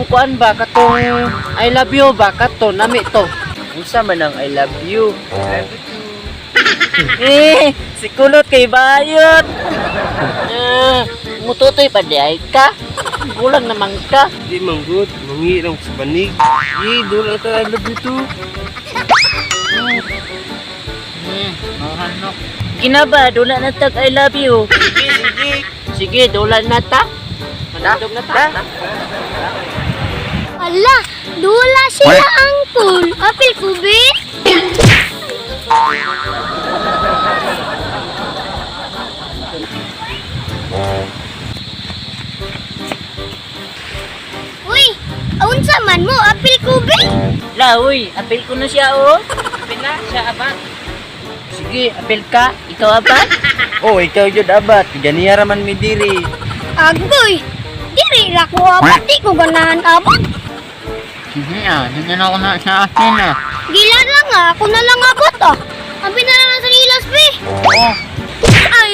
Katong kuan ba, katong I love you ba, kato nami to. Unsa man ang I love you? Eh, si kulot kay bayot. Eh, mututoy pa di ay ka. Kulang naman ka. Di man good, mangi lang sa banig. Eh, doon ta I love you too. Ano? Ginaba, dula na tag I love you. Sige, sige. Sige, dula na ta. Manandog na ta. Ala, dula sila angkol. Apil ko be. Uy, unsa man mo apil ko be? La, uy, apil ko na siya, oh. Apil na, siya abat. Sige, apil ka. Ikaw abat. Oh, ikaw jud abat. Ganiya ra man mi diri. Agoy, diri ra ko abot, di ko ganahan abot. Sige ah, nandiyan ako na sa akin ah. Gila lang ah, ako na lang abot ah. Abi na lang sa nilas be. Oh, Ay,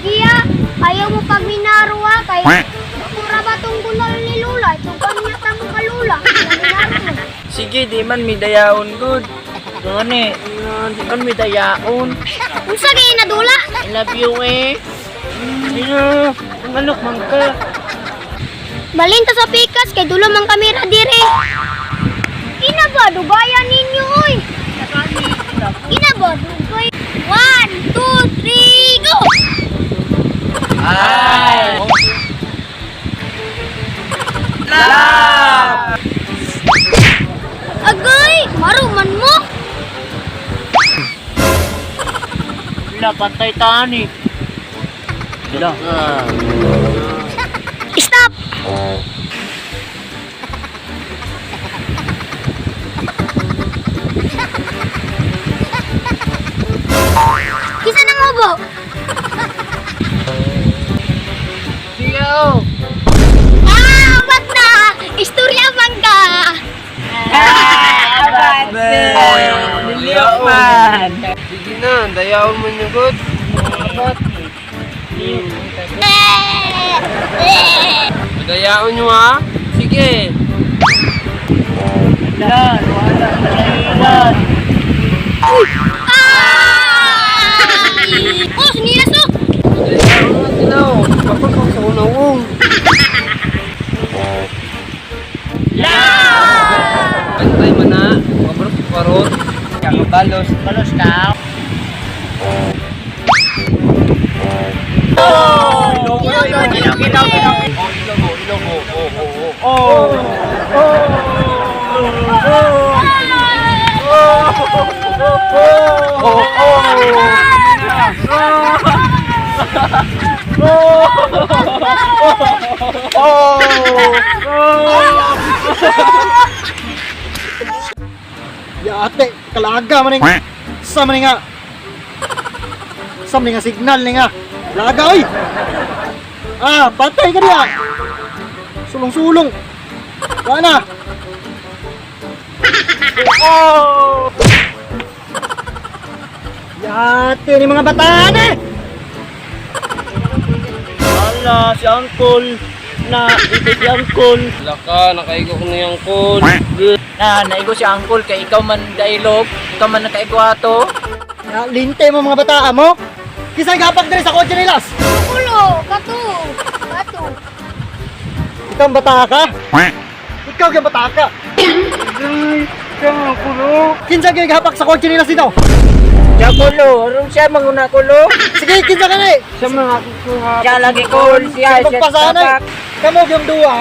sige ah, ayaw mo pag minaro ah, kay Bakura ba tong gunal ni Lula? Itong kanya tamo ka Lula. Minaro mo. Sige, di man mi dayaon good. gani. Di man may dayaon. Unsa kay nadula? I love you eh. Ano, ang alok man ka. Balin ta sa pikas kay dulo man kamera dire. Kina ba dugayan ninyo oy? Kina ba dugay? 1 2 3 go! Ay! Agay, maruman mo. Wala, pantay tani. Wala. Stop. Kisa nang ubo? Siya oh. Ah, ba't na? Istorya man ka. Abat. Niliyok man. Sige na, dayaon mo niyo good. Abat. Dayaon niyo ha. Sige. Wala, wala, wala. Ay! Oh, sinilas oh! Dayaon na sila oh. Bakit ako sa unawong? Bantay man na. Mabrok parot. Balos. Balos ka. Oh. Ya ate, kalaga man ning. Sa man nga. Sa man nga signal ni nga. Laga oy. Ah, patay ka diya. Sulong-sulong. Wala na. Oh! Yate ni mga bataan eh. Wala, si Uncle. Na, ito si Uncle. Wala ka, nakaigo ko na yung call. Na, naigo si Uncle kay ikaw man dailog, ikaw man nakaigo ato. Ya, linte mo mga bataan mo. Kisay gapak diri sa kotse nilas. Ulo, kato. Kato. Ikaw ang bata ka? Ikaw ang bata ka. Kinsa gyud gapak sa kotse nila dito? Siya kulo, aron siya manguna kulo. Sige, kinsa ka ni? Siya mga kukuha. Siya lagi kul, siya siya Pagpasanay. tapak. Kamo yung duwa.